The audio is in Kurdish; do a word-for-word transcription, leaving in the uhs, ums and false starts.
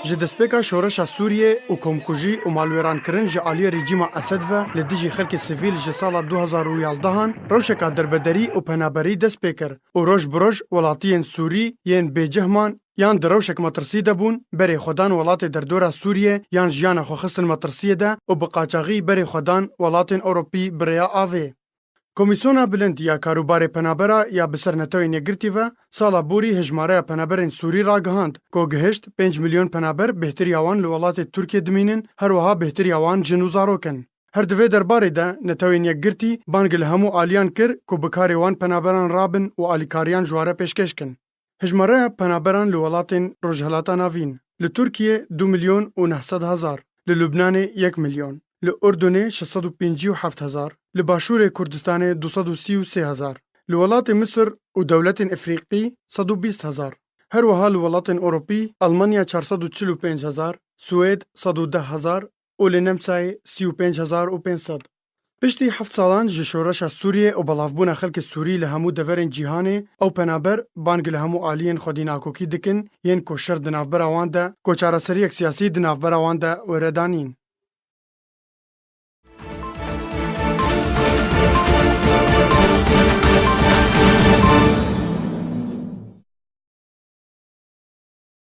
Ji destpêka şoreşa Sûriyê û komkujî û malwêrankirin ji aliyê rejîma Esed ve li dijî xelkê sivîl ji sala du hazar û yazdehan, rewşeka derbederî û penaberî dest pê kir û roj bi roj welatiyên Sûrî yên bêcehman yan di rewşek metirsî de bûn, berê xwe dan welatê derdora Sûriyê yan jiyana xwe xistin metirsiyê de û bi qaçaxî berê xwe dan welatên Ewropî bi rêya avê. Komîsyona Bilind ya Karûbarê Penabera ya bi ser Netewên Yekgirtî ve sala borî hejmareya penaberên Sûrî ragihand, ku gihişt pênc milyon penaber bêhtiriya wan li welatê Tirkiyê dimînin, her wiha bêhtiriya wan jin û zarok in. Her di vê derbarê de Netewên Yekgirtî bang li hemû aliyan kir ku bi karê wan penaberan rabin û alîkariyan ji we re pêşkêş kin. Hejmareya penaberan li welatên Rojhilata Navîn: li Tirkiyê du milyon û neh sed hezar, li Lubnanê yek milyon, li Urdunê şeş sed û pêncî û heft hezar, li Başûrê Kurdistanê du sed û sî û sê hezar, li welatê Misir û dewletên Efrîqî sed û bîst hezar. Her wiha li welatên Ewropî, Almanya çar sed û çil û pênc hezar, Swêd sed û deh hezar û li Nemsayê sî û pênc hezar û pênc sed. Piştî heft salan ji şoreşa Sûriyê û belavbûna xelkê Sûrî li hemû deverên cîhanê, ew penaber bang li hemû aliyên xwedî nakokî dikin, yên ku şer di navbera wan de, ku çareseriyek siyasî di navbera wan de were danîn.